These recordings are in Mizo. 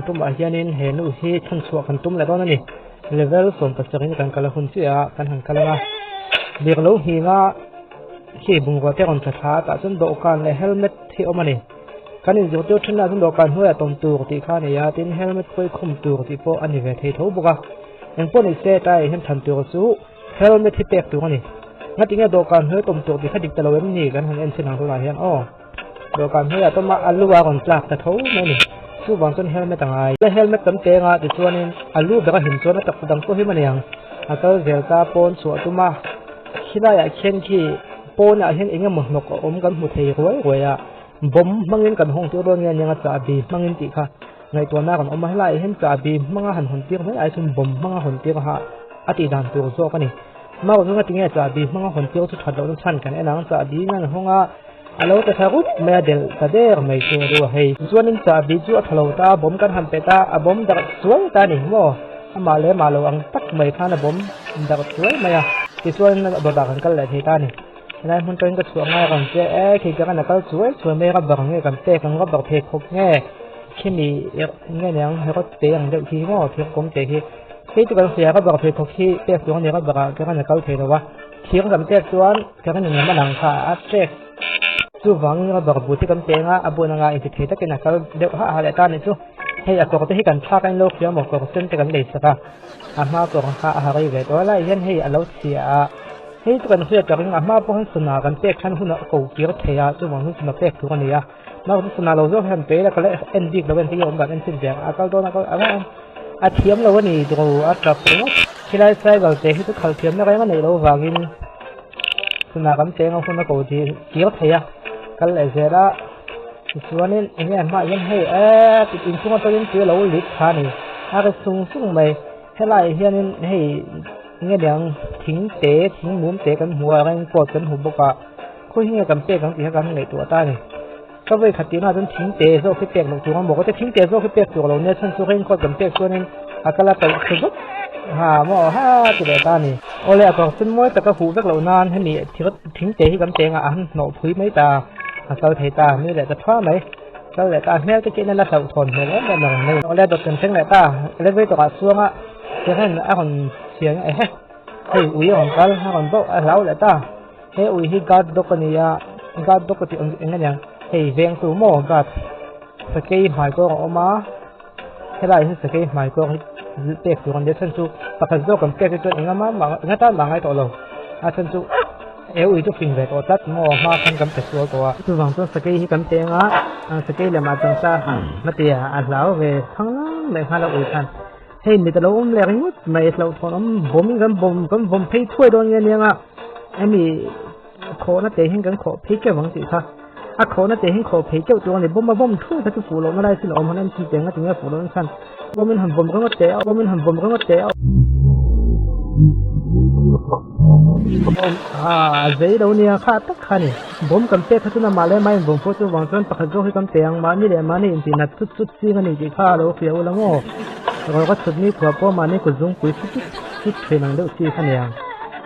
Tun tumah hianin he nu hi chhanchhuah kan tum leh dawn a ni. Level 17 in kan kal a hun chiah a, kan han kal ang a. Lir lo nghinga khi bungrua te rawn tla thla a, tah chuan dawhkan leh helmet hi a awm a ni. Kan inzirtir thinah chuan dawhkan hnuaiah tawm tur tih kha a ni a, tin helmet pawi khum tur tih pawh a ni ve thei tho bawk a. Engpawh ni se tlaiah hian chhan tur chu helmet hi pek tur a ni. Ngatinge dawhkan hnuai tawm tur tih kha dik ta lo em ni kan han en chhin ang tunah hian aw. Dawhkan hnuaiah tawm a, a lu a rawn tlak ta tho mai a ni. Chuvang chuan helmet a ngai. Helmet kan peng a tichuanin a lu ber a him chuan a taksa dang pawh him a ni ang. A kal zel ta pawn chhuah tum a, khilaiah khian khi pawnah hian eng emaw hnawk a awm kan hmu thei ruai ruai a, bomb hmangin kan hawng tir dawn nge aniang a chahbi hmangin tih kha ngaihtuahna kan awm a, helaiah hian chahbi hmanga han hawn tir mai ai chuan bomb hmanga hawn tir a a tih dan tur zawk a ni. Mau chu ngatinge chahbi hmanga hawn tir chu that lohna chhan kan en ang, chahbi in an hawng a, a lo ta tha rup mai a delh ta der mai chu a duh a hei. Chuanin chahbi chu a tha lo ta a, bomb kan han pet a, a bomb darh chuai ta a ni maw? Amah leh amah lo ang tak mai khan a bomb darh chuai mai a, tichuan dawtah kan kal leh thei ta a ni. Helai hmun tawhin ka chhuah ngai ang che e, khi ka kan a kal chuai chuai mai rubber nge kan pek ang rubber pheikhawk nge khimi nge niang rod te ang deuh khi maw thir kawm te khi. Hei chu kan hria rubber pheikhawk hi pek tur a ni rubber ah ka kan a kal thei lo a, thir kan pek chuan ka kan in lam a lang kha a pek chuvangin rubber but hi kan peng a, a bun anga inti thei takin a kal deuh hah hah leh ta a nih chu. Hei a kawr te hi kan thlak a inlo hria maw kawr sen te kan lei sak a, a hma kawr kha a ha rei ve tawh a lai hian hei a lo chhia a, hei chu kan hriat tak in a hma pawh hian sana kan pek khan hun a ko kir thei a chuvang chuan sana pek tur a ni a, naupang sana lo zawk hian pe ila ka la en bik lo en te hi a awm dan en chhin ve ang a kal dawn a kal ang a a thiam lo a ni tawh a tap ringawt khilai cycle te hi chu khalh thiamna reng a neih loh vangin sana kan cheng a hun a ko kir thei a kal leh zel a. Tichuanin eng nge hmaah hian hei eee tih inchhung atangin tui a lo lit kha a ni a ri sung sung mai helaiah hianin hei eng nge niang thing te thing mum te kan hmu a raincoat kan hmu bawk a khawi hi nge kan pek ang tih kha kan ngaihtuah ta a ni ka vawi khat tihna ah chuan thing te zawk hi pek loh tur a maw ka ti thing te zawk hi pek tur lo nia chhan chu raincoat kan pek chuanin a kal a tawlh thlu vek ha maw ha ti leh ta a ni awle a kawr sen mawi taka huh vek loh nan hemi thing te hi kan peng a a han hnawh phui mai ta. A kal thei ta, mi leh ta tha mai. Kal leh ta, hmel te khi ina la hlauhthawn hmel em em ang mai. Awle dawt kan thleng leh ta, elevator ah chuang a, tiangin a rawn chhiang ehe. Hei ui a rawn kal, a rawn bauh a hlau leh ta. He ui hi guard dog a ni a, guard dog a tih eng aniang, hei vengtu maw guard. Sakei hmai kawng a awm a, helaiah hian sakei hmai kawng hi pek tur a ni a, chhan chu pakhat zawk kan pek te chuan engah mah enga tan mah a ngai tawh lo. A chhan chu. He ui chu fing ve tawh tlat maw hma khan kan pe sual tawh a. Chuvang chuan sakei hi kan peng a, sakei lamah chuan sa hmatia a hlau ve thang lang leh nghal a ui khan. Hei mit a lo awm leh ringawt mai hlauhthawn awm bawm in kan bawm kan vawm phei thuai dawn nge aniang a, hemi khawhna te hian kan khawh phei keuh ang tih kha. A khawhna te hian khawh phei keuh tur a ni, bawm a vawm thuai kha chu fuh lohna lai chu a awm han en chhin teng a tinge fuh lohna chhan bawm in han vawm ringawt teh a, bawm in han vawm ringawt teh a. A zei lo nia kha tak kha ni bawm kan pek kha chuan amah leh amah invawm pawh chuvang chuan pakhat zawk hi kan pe ang mahni leh mahni intih nat chut chut ching a ni tih kha a lo hria ula maw rawh ka chhut ni khuah pawh mahni kut zungpui chut chut chut thin ang deuh chi kha ni ang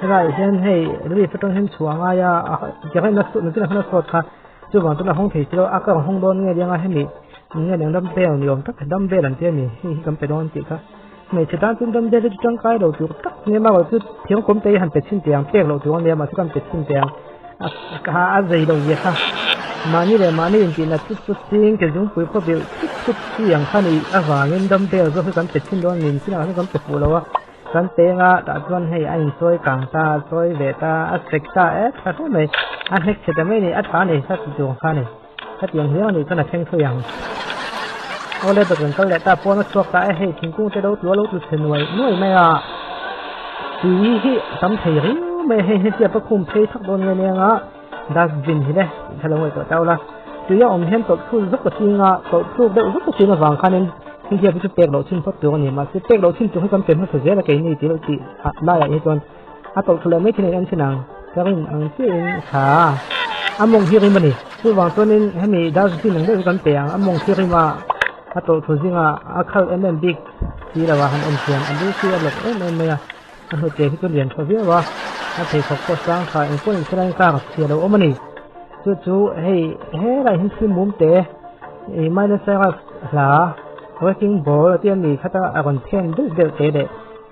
helaiah hian hei relief atang hian chhuah a ngai a kekawr a na chinah khan a sawt kha chuvang chuan a hawng thei si lo a ka rawn hawng dawn nge aniang a hemi nge aniang dam vel ni awm tak dam vel an ti a ni hei hi kan pe dawn tih kha. Hmeichhe tan chuan dam vel hi chu tangkai lo tur tak nia mah chu thiangkawm te hi han pe chhin teh ang pek loh tur ania mahse kan pe chhin teh ang a a zei lo zia kha mahni leh mahni intih nat chut chut ching ke zungpui khaw bilh chut chut chi ang kha ni avangin dam vel zawk hi kan pe chhin dawn niin chinah khan kan pe fuh lo a kan peng a tah chuan hei a insawi kang ta a sawi ve ta a sek ta e tha hle mai a hnek chhe ta mai a ni a tha a ni kha ti tur kha a ni. Hetiang hian anih chuan a thleng thui ang. Awle dawt kan kal leh ta pawn a chhuak ta e hei thingkung te lo tlu a lo tlu chhe nuai nuai mai a. Tui hi a tam thei riau mai a hei hetiang ka khum phei thak dawn nge nia nga dustbin hi le tih kha lo ngaihtuah tau la. Tui a awm hian tawlh thluk zuk a ching a tawlh thluk deuh zuk a chin avang khanin thil hian chu pek loh chhin phawt tur a ni mahse pek loh chhin tur hi kan pe hmasa zel a keini tih loh tih laiah hi chuan A tawlh thlu leh mai thin a en thin ang. Ka rin ang chiahin kha a mawng hi rim a ni. Chuvang chuanin hemi dustbin ang deuh hi kan pe ang. A mawng hi rim a, a tawlh thlu zinga a khal em em bik si lo a han en thiam. A lu khi a lawk em em mai a, a hnute hi chu lian tha viau a, a pheikhawk pawh sang tha engpawh in selain kar chhia lo awm a ni. Chu chu hei helaiah hian thil mum te ih Miley Cyrus hla. Wrecking ball a tia mi khata a rawn phen deuh deuh te leh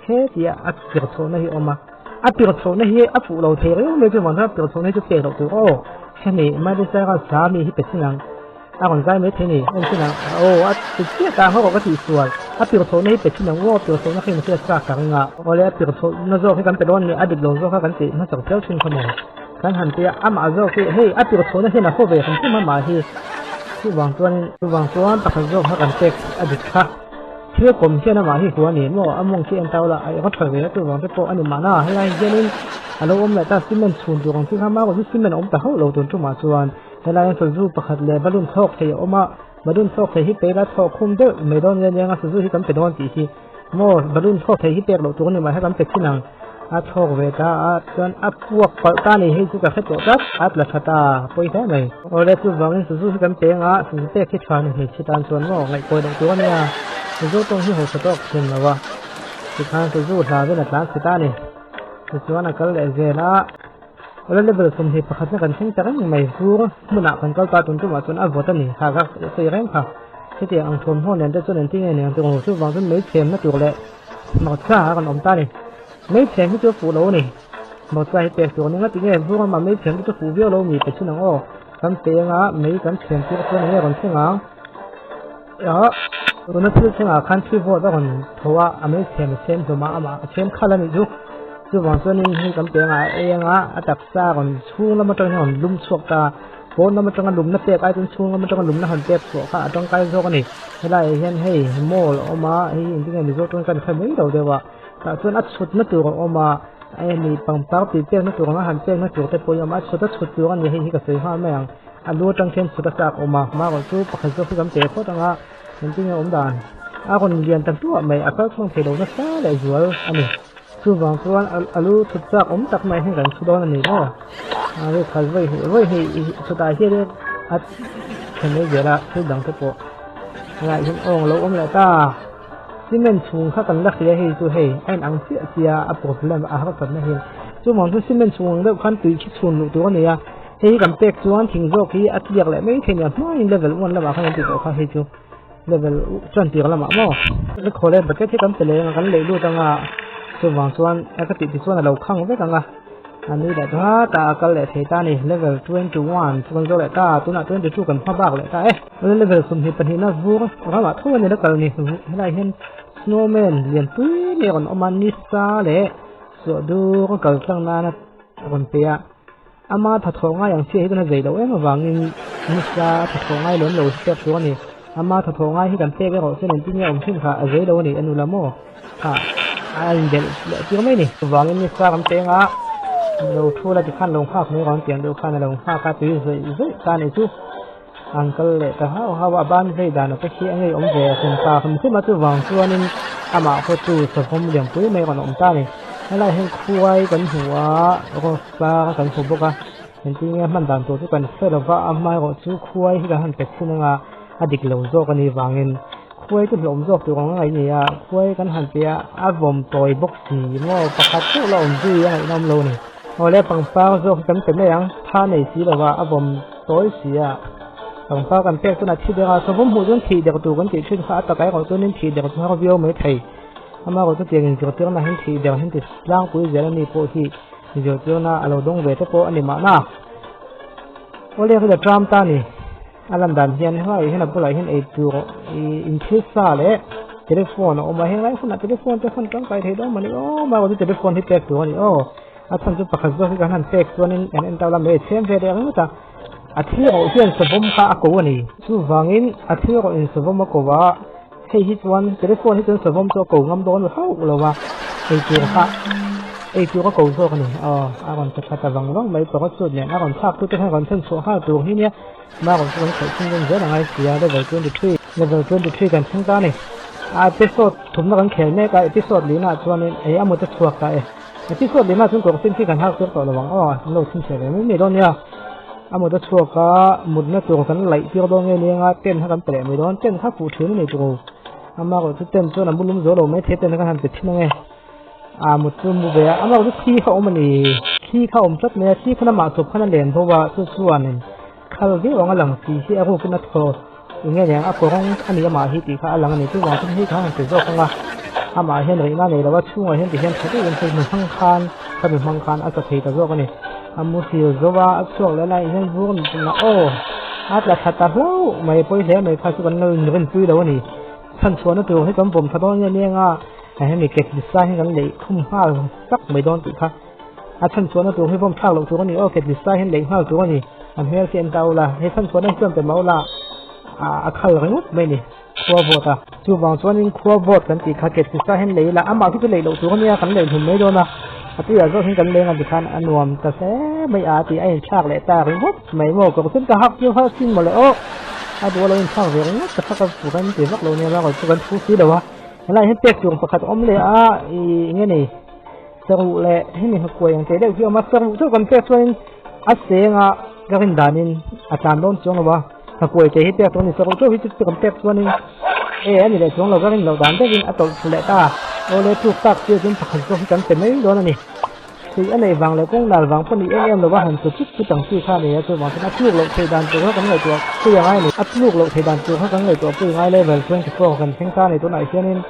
he tia a pir chhohna hi a awm a, a pir chhohna hi a fuh lo thei reng mai chu vang chuan a pir chhohna hi chu pek loh tur aw hemi Miley Cyrus hla mi hi pe thin ang a rawn zai mai thei ni en thin ang aw a ti chiah ta ang ho ka tih sual a pir chhohna hi pe thin ang aw a pir chhohna kha in hriat chak ka ring a awle a pir chhohna zawk hi kan pe dawn a ni a dik lo zawk kha kan tih hmasak tel thin kha maw kan han tia amah zawk hi hei a pir chhohna hian a haw ve hrim hrim amah hi. Chuvang chuanin chuvang chuan pakhat zawk kha kan pek a dik kha. Thil kawm hian amah hi hua ni maw a mawng khi en tau la a eng a tha ve a chuvang te pawh a ni mahna helai hianin a lo awm leh ta cement chhun tur ang chi kha mah chu cement a awm ta hauh lo tun tumah chuan helai hian sazu pakhat leh balloon thlawk thei a awm a balloon thlawk thei hi peila thlawh khum deuh mai dawn nia nia sazu hi kan pe dawn tih hi. Maw balloon thlawk thei hi pek loh tur a ni mahse kan pe thin ang a thlawk ve ta a chuan a puak palh ta a ni hei chu ka hre tawh tlat a tla tha ta pawi hle mai. Awle chuvangin sazu hi kan peng a sazu pek hi tha a ni hmeichhe tan chuan maw ngaihkawi loh tur a nia sazu tawng hi hausa tawk thin lo a tikhan sazu hla vel a tlan chhe ta a ni tichuan a kal leh zel a awle level 21 na kan thleng ta reng mai vur hmunah kan kal ta tun tumah chuan a vawt a ni kha ka sawi reng kha. Hetiang ang thuamhnaw nen te chuan engtin nge ni ang tih chuvang chuan mei chhemna tur leh hmawtsa a rawn awm ta a ni. Mei chhem hi chu a fuh lo a ni. Hmawtsa hi pek tur a ni nga tinge vur ama mei chhem te chu fuh viau lo mi pe chhun ang aw. Kan peng a mei kan chhem tir chuan enge rawn thleng ang. Ah tuna thil thlengah khan thi vawt a rawn tho a a mei chhem a chhem hlawm a amah a chhem khalh a nih chu. Chuvang chuanin hei kan peng ah a eng a a taksa a rawn chhung lam atangin a rawn lum chhuak ta a. Pawn lam atanga lumna pek ai chuan chhung lam atanga lumna han pek chhuah kha a tangkai zawk a ni. Helaiah hian hei mall a awm a hei hi engtin nge mizo tawng hian ka hre mai lo deuh a tah chuan a chhutna tur a awm a hemi pangpar tui pekna tur anga han pekna tur te pawh hi a awm a a chhut a chhut tur a ni hei hi ka sawi nghal mai ang a lu atang khian chhut a chak awm a hmarawh chu pakhat zawk hi kan pe phawt ang a engtin nge awm dan a rawn lian ta hluah mai a kal chhuak thei lo nasa leh zual a ni. Chuvang chuan a lu chhut chak awm tak mai hian kan chhu dawn a ni maw? A ri khat vawi hnih vawi hnih chhutah hianin a then mai zel a thil dang te pawh helaiah hian awng lo awm leh ta. Cement chhung kha kan la hria hei chu hei a inang chiah chiah a problem a harsatna hian chuvang chuan cement chhung ang deuh khan tui khi chhun luh tur a ni a hei hi kan pek chuan thing zawk hi a tliak leh mai thei nia hmain level one lamah khan an ti tawh kha hei chu. Level chuan tir lamah maw ka khawl e bucket hi kan pe leh ang a kan lei lut ang a chuvang chuan a ka tih te chuan a lo khang vek ang a a nui leh ta ta a kal leh thei ta a ni level 21 chu kan zo leh ta tunah 22 kan hma bak leh ta e level 22 na vur ramah tho a ni la kal ni helai hian snowman lian pui mai a rawn awm a nisa leh suah dur a kal tlang nana a rawn pe a. Ama thathawh ngai ang chiah hi chuan a zei loh em avangin nisa a thathawh ngai lem lo hi pek tur a ni. Ama thathawh ngai hi kan pek erawh chuan engtin nge a awm thin kha a zei lo a ni a nu la maw? Kha a inbelh leh tir mai a ni. Chuvangin nisa kan peng a, lo thu la tikhan lo nghak mai rawh an tih ang deuh khan a lo nghak a tui zawih zawih ta a nih chu. An kal leh ta hauh hauh a, a ban vei dan te khi a ngei awm ve a hrim ta hrim hrim a, chuvang chuanin amah khaw chu savawm lianpui mai rawn awm ta a ni. Helaiah hian khuai kan hmu a, rose par kan hmu bawk a, engtin nge hman dan tur chu kan hre lo va, a hmaerawh chu khuai hi kan han pe chhin anga a dik lo zawk a nih vangin khuai chu hlawm zawk tur ang a ngaih a ni a, khuai kan han pe a, a vawm tawi bawk si maw pakhat chauh la awm zui a ngaihnawm lo a ni. Awle pangpar zawk hi kan pe mai ang, tha nei si lo va a vawm tawi si a, pangpar kan pek chuan a thi der a, savawm hmuh chuan thih der tur kan tih thin kha a takah erawh chuanin thih der chu har viau mai thei, amaherawh chu tiang inzirtirna hian thih der hian ti tlangpui zel a ni pawh hi zirtirna a lo dawng ve te pawh a ni mahna. Awle hi la tram ta a ni. A lan dan hian helaiah hian a bulah hian eitur ih inthil sa leh telephone a awm a henglai hunah telephone te hman tangkai thei dawn mawni aw mahse chu telephone hi pek tur a ni aw a chhan chu pakhat zawk hi kan han pek chuanin kan en ta lam mai chhem ve leh ringawt a a thil rawh hian savawm kha a ko a ni chuvangin a thil rawh in savawm a ko a hei hi chuan telephone hi chuan savawm chu a ko ngam dawn hauh lo a eitur kha eitur a ko zawk a ni aw a rawn ta tha ta vang vang mai parachute nen a rawn thlak tu te khan rawn thlen chhuah nghal tur hi nia. Hma chu kan khalh chhung zel angai si a level 23 level 23 kan thleng ta a ni a episode thumna kan khel mek a episode lihna ah chuanin ei a mut a chhuak ta e episode lihna ah chuan kawr sin khi kan hak tir tawh lo ang aw an lo chhinchhiah ve mai mai dawn nia a mut a chhuak a mutna tur kan laih tir dawn nge nia tent kha kan pe leh mai dawn tent kha fuh thin a ni tur amaherawh chu tent chuan a mu lum zo lo mai thei tent kha han pe thin ange. A mut chu mu ve a, amah chu thli kha awm a ni. Thli kha awm tlat mai a, thli khan amah chawp khan a len bo a, chu chuanin khal viau ang a lang si hi a rukin a thaw. Eng nge niang a kawng a ni amah hi tih kha a lang a ni. Chuvang chuan hei kha han ti zawk ang a, amah hian rihna nei lo a, chhungah hian tihian tha deuhin hei mi hmang khan khami hmang khan a tla thei ta zawk a ni. A muhil zo a, a chhuak leh laiah hian vur a aw a tla thla ta hlauh mai pawi hle mai kha chu kan lo inrinpui lo a ni. Chhanchhuahna tur hi kan vawm tha dawn nge nia anga hemi kek lisa hi kan leih khum nghal sak mai dawn tih kha. A chhanchhuahna tur hi vawm thlak loh tur a ni aw, kek lisa hian leih nghal tur a ni. A hmel khi en ta ula, he chhanchhuahna hi chuan pe mah ula a khal ringawt mai a ni khua vawt a. Chuvang chuanin khua vawt kan tih kha kek lisa hian lei ila, amah khi chu leih loh tur a nia kan leih hlum mai dawn a. A tuiah zawk hian kan leng a tikhan a nuam ta hle mai a tih a inthlak leh ta ringawt mai maw ka chuan ka hak chu kha sin mawle aw a duh a lo inthlak ve ringawt ta kha ka fur an ti vak lo nia bakah chu kan thu si lo a helaiah hian pek tur pakhat a awm leh a ih eng nge ni saruh leh hemi hmakuai ang teh deuh hi a awm a saruh chu kan pek chuanin a cheng a ka rin danin a tlan dawn chuang lo a hmakuai te hi pek tur a ni saruh chu hi chu kan pek chuanin e a ni leh chuang lo ka rin loh dan dakin a tawlh thlu leh ta a awle tluk tak chiah chuan pakhat zawk hi kan pe mai dawn a ni tui a neih vang leh kawng dal vang pawh ni em em lova han tlu chut chut ang chi kha a ni a chuvang chuan a tluk loh theih dan tur kha kan ngaihtuah pui a ngai a ni a tluk loh theih dan tur kha kan ngaihtuah pui a ngai level 24 kan thleng ta a ni tunah hianin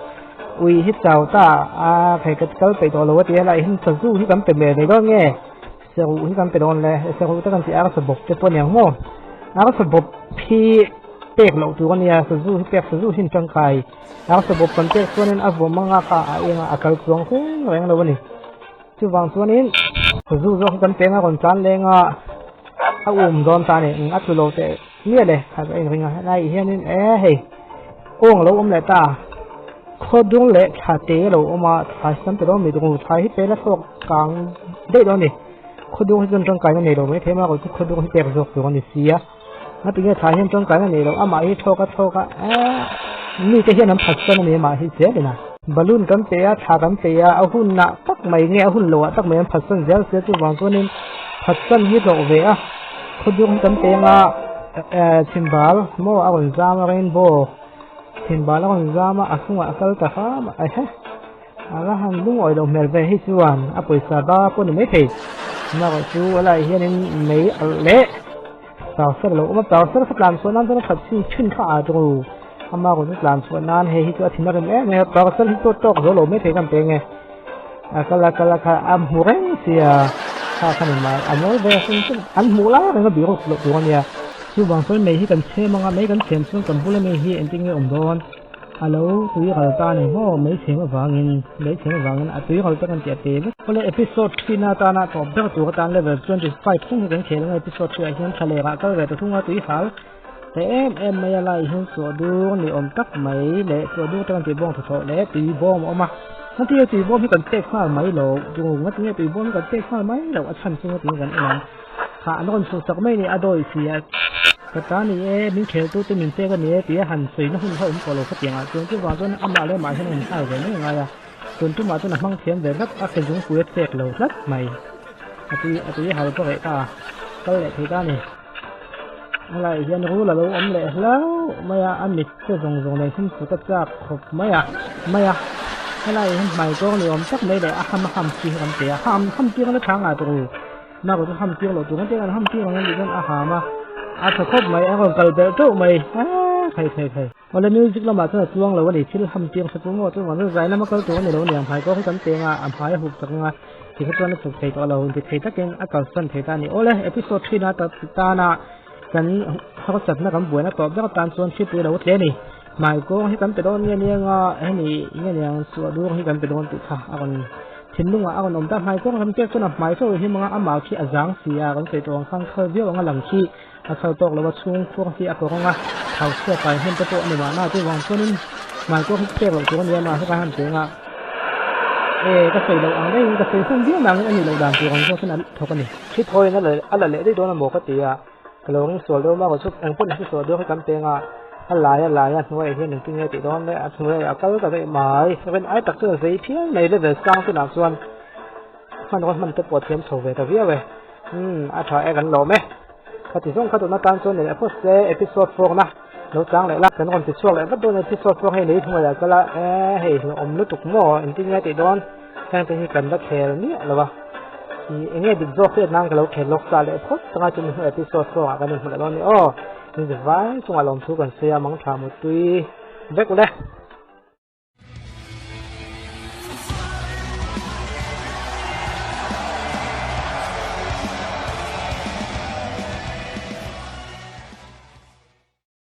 ui hi chau ta a phei ka kal peih tawh lo a ti a helaiah hian sazu hi kan pe ve mai dawn nge. Saruh hi kan pe dawn le, saruh te kan tih arsa bawp te pawh aniang maw? Arsa bawp hi pek loh tur ania, sazu hi pek sazu hi an tangkai. Arsa bawp kan pek chuanin a vawm anga kha a eng a, a kal chuang reng reng lo a ni. Chuvang chuanin sazu zawk hi kan peng a rawn tlan leng a, a um dawn ta a ni, a tlu lo teh miah le, kha ka inring a, helai hianin e hei awng a lo awm leh ta, khaw dung leh thla te a lo awm a, thla hi tam ta dawn mai ru, thla hi pela thlawk kang daih dawn a ni, khaw dung hi chuan tangkaina nei lo maithei a, chu khaw dung hi pek zawk tur a ni si a, ngatinge thla hian tangkaina nei lo, amah hi thlawk a thlawk a eee mite hian an phatsan a ni amah hi zel in a. Balloon kan pe a, thla kan pe a, a hunah tak mai nge a hun loah tak mai an phatsan zel sia chuvang chuanin phatsan hi hlawh ve a. Khawdung kan peng a eh chhimbal maw a rawn zam a rainbow chhimbal a rawn zam a a chungah a kal ta hram a ehe a la han lungawi loh hmel ve hi chuan a pawisa ba pawh ni maithei erawh chu a laiah hianin mei alh leh parcel a lo awm a parcel kha tlan chhuah nan chuan a that chin thin kha a ru ama rawn tlan chhuah nan hei hi chu a thin a rem em em a parcel hi chu a tawk zo lo maithei kan peng e. A kal a kal a kha a hmu reng sia kha kha ni mai a mawi ve hrim hrim an hmuh lai reng a bihruk loh tur a nia. Chuvang chuan mei hi kan chhem anga mei kan chhem chuan kan bula mi hi engtin nge awm dawn a lo tui ral ta a ni maw mei chhem avangin mei chhem avangin a tui ral ta kan tih a pe vek. Awle episode thin atana tawp ber tur atan level 25 thleng hi kan khel anga episode 3 ah hian thla leh ah kal ve ta thung a tui hal He em em mai a laiah hian chaw dur ni awm tak mai leh chaw dur te kan tih bawng thawthawh leh tui bawm a awm a ngatinge tui bawm hi kan pek nghal mai lo chu ngatinge tui bawm hi kan pek nghal mai loh a chhan chu ngatinge kan en ang hah an rawn chhuh sak mai a ni a dawi si a ka ta ni e min khel tu te min pek a ni e tih a han sawi na hun kha awm tawh lo khatiang ah chuan chuvang chuan amah leh amah hian a inhai ve mai ngai a tun tumah chuan a hmang thiam ve tlat a ke zungpui a chek lo tlat mai a tui a tui hal pawh reh ta kal leh thei ta a ni. Helaiah hian rul a lo awm leh hlauh mai a, a mit te zawng zawng nen khin kut a chak khawp mai a mai a helaiah hian hmai kawng ni awm tak mai leh a ham a ham chi hi kan pe a ham ham tir na tha ngai tur nakawh chu ham tir loh tur engtin an ham tir ang anih chuan a ham a a tha khawp mai a rawn kal belh teuh mai eee thei thei thei. Awle music lamah chuan a chuang lo a ni thil ham tir hre chu maw chuan chu zai lama kal tur a ni lo a ni ang hmai kawng hi kan peng a a hmai a hup chak ang a tikha chuan a chhuk thei tawh lo inti thei takin a kalsan thei ta a ni awle episode thin a tana kan harsatna kan buaina tawp ber atan chuan hripui a lo tle a ni hmai kawng hi kan pe dawn nge nia nga hemi nge niang suah dur hi kan pe dawn tih kha a rawn thinlungah a rawn awm ta hmai kawng kan pek chuan a hmai fo hi hmanga amah khi a zang si a kan sawi tawh ang khan khal viau anga lang khi A khal tawk lo a chhung khuang hi a kawr ang a, thau chhuak kai hnem te pawh a ni mahna chuvang chuanin hmai kawng hi pek loh tur a ni a mahse ka han peng a, e ka sawi loh ang daihin ka sawi hun viau nangin a nih loh dan tur ang zawk hian a thawk a ni. Thi thawiin a la leh daih dawn a maw ka ti a, ka lo ring sual deuh a, chu eng pawh ni hre sual deuh hi kan peng a, a lai a lai a hnuaiah hian engtin nge tih dawn le a hnuaiah a kal ta daih mai, rin ai tak chuan a zei phian mai level sang tunah chuan hmanraw hman te pawh a thiam chho ve ta viau e, umm a tha e kan lawm e. Ka ti zawng kha tuna tan chuan leh phawt se episode 4 na lo chang leh la kan rawn ti chhuak leh vat dawn episode 4 hei lei hnuai ah kala e hei hlawm lutuk maw engtin nge tih dawn heng te hi kan la khel miah lo a i enge dik zawk hriat nan ka lo khel lawk sa leh phawt changa chumi hnu episode 4 ah kan inhmu leh dawn ni aw. Vai chungah lawmthu kan sawi a, mangtha mutui vek ule.